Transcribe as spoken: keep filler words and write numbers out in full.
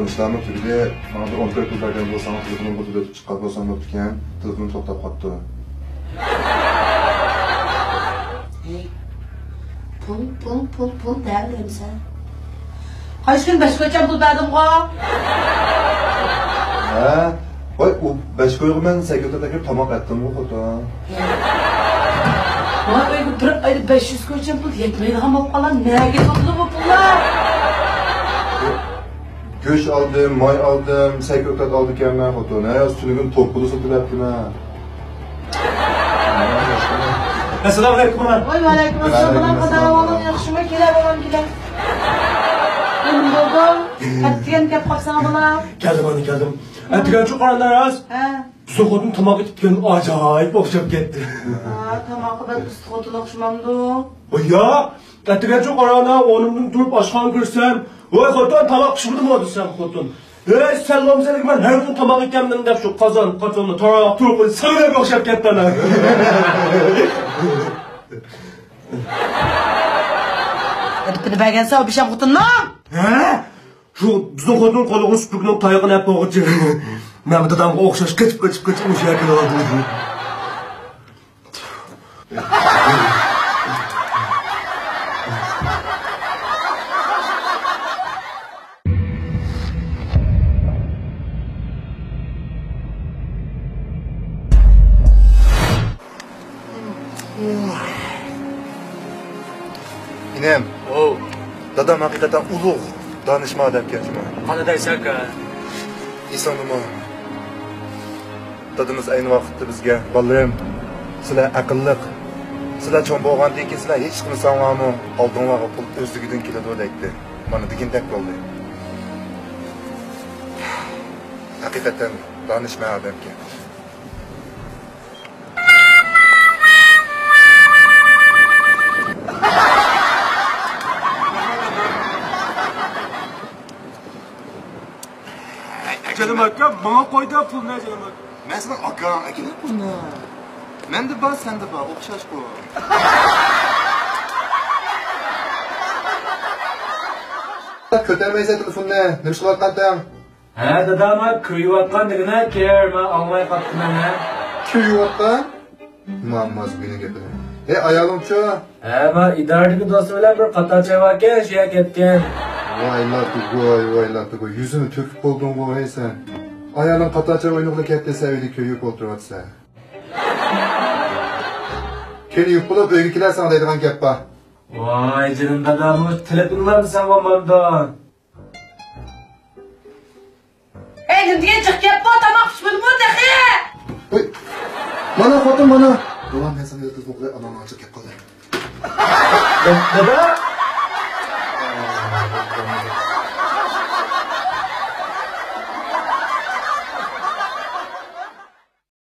ئىشلارمۇ تۈگىدى. ماڭا بىر ئون تۆت پۇل بەرگەن بولساڭ، تېلېفونۇمغا تۈگىدى. چىققان بولسام بوپتىكەن، تېلېفونۇم توختاپ قاپتۇ. ھەي، پۇل، پۇل، پۇل، پۇل دەۋېرەمسەن. قايسى كۈنى بەش كويچام پۇل بەردىمغۇ؟ ھە؟ ۋاي، ئۇ بەش كويغا مەن سەكرىتەرگە كىرىپ تاماق ئەتتىمغۇ، خوتۇن. ۋاي، ئۆيگە بىر ئايدا بەش يۈز كويچام پۇل يەتمەيدىغان بولۇپ قالغان، نەگە كېتىۋاتىدۇ بۇ پۇللار؟ گۆش ئالدىم، ماي ئالدىم، سەكرىتات ئالدىكەنمەن خوتۇن. ھە، تۈنۈگۈن توك پۇلى سوتۇپ ئەپتىمەن. ئەسسالامۇ ئەلەيكۇم، ئانا. ۋاي، ۋەئەلەيكۇم ئەسسالام. بۇلار قانداق ئەھۋالىڭ، ياخشىمۇ؟ كېلە، بالام، كېلە. نېمە بولدۇڭ؟ ئەتىگەن كەپ قاپساڭ، بالا. كەلدىم، ئانا، كەلدىم. ئەتىگەن شۇ قارا ناراز. ھە. بىزنىڭ خوتۇن تاماق ئېتىپتىكەن، ئاجايىپ ئوخشاپ كەتتى. ھە، تاماققا بەك ئۇستا خوتۇن ئوخشىمامدۇ؟ ۋاي ياق، ئەتىگەنچۇ قارانا، ئورنۇمدىن تۇرۇپ ئاشخانىغا كىرسەم، ۋاي خوتۇن، تاماق پىشمىدىمۇ دېسەم، خوتۇن، ھەي، سەن بولمىساڭ مەن ھەر كۈنى تاماق ئېتەمدىم دەپ، شۇ قازان، قاچاننى تاراپ تۇرۇپ قويسا، ساڭا بەك ئوخشاپ كەتتى ئانا. ئېتىپ بەرگەنسەن ئۇ بىشەم خوتۇننىڭ؟ ھە؟ شۇ بىزنىڭ خوتۇن قولىغا سۈپۈرگىنىڭ تايىقىنى ئەپ بولغۇچە، مەن دادامغا ئوخشاش قېچىپ، قېچىپ، قېچىپ مۇشۇ يەرگە كېلىۋالدىم. ئىنىم. ئوۋ. دادام ھەقىقەتەن ئۇلۇغ دانىشمەن ئادەمكەن جۇمۇ. قانداق دەيسەن ئاكا؟ ئېسىڭدىمۇ؟ دادىمىز ئەينى ۋاقىتتا بىزگە، بالىلىرىم، سىلەر ئەقىللىق، سىلەر چوڭ بولغاندىن كېيىن سىلەر ھېچ قىلمىساڭلارمۇ ئالدىڭلارغا پۇل ئۆزلۈكىدىن كېلىدۇ دەيتتى. مانا دېگىنىدەك بولدى. ھەقىقەتەن دانىشمەن ئادەمكەن. جېنىم ئاكا، ماڭا قويدا پۇلنى، جېنىم ئاكا. مەن سېنىڭ ئاكاڭ، ئەكېلە پۇلنى. مەندە بار، سەندە بار، ئوخشاشقۇ. كۆتەرمەيسەن تېلېفوننى، نېمە قىلىۋاتقانتىڭ؟ ھە، دادا، ما كىر يۇۋاتقان دېگىنە، كىر، ما ئاڭلاي قاپتىمەن، ھە. كىر يۇۋاتقان؟ مامماز بىنىڭ گېپىنى. ھەي، ئايالىڭچۇ؟ ھە، ما ئىدارىدىكى دوستى بىلەن بىر قاتار چاي باركەن، شۇ يەرگە كەتكەن. ۋاي لاتىگوي، ۋاي لاتىگوي، يۈزىنى تۆكۈپ بولدۇڭغۇ، ھەي، سەن. ئايالىڭ قاتار چاي ئوينىغىلى كەتتى، سەن ئۆيدە كۆيۈپ ئولتۇرۇۋاتىسەن. كېيىن يۇيۇپ بولۇپ ئۆيگە كېلەرسەن دەيدىغان گەپ بار. ۋاي جېنىم دادا، مۇشۇ تېلېفونلارنى ساڭا ماندان. ھەي، نېمە دېگەن جىق گەپ بۇ، تاماق پىشمىدىمۇ تېخى؟ ھوي، مانا خوتۇن، مانا. بوۋام، مەن ساڭا يالتىز بولغىلى ئاناڭنىڭ ئاچچىق گەپ قىلدى. دادا!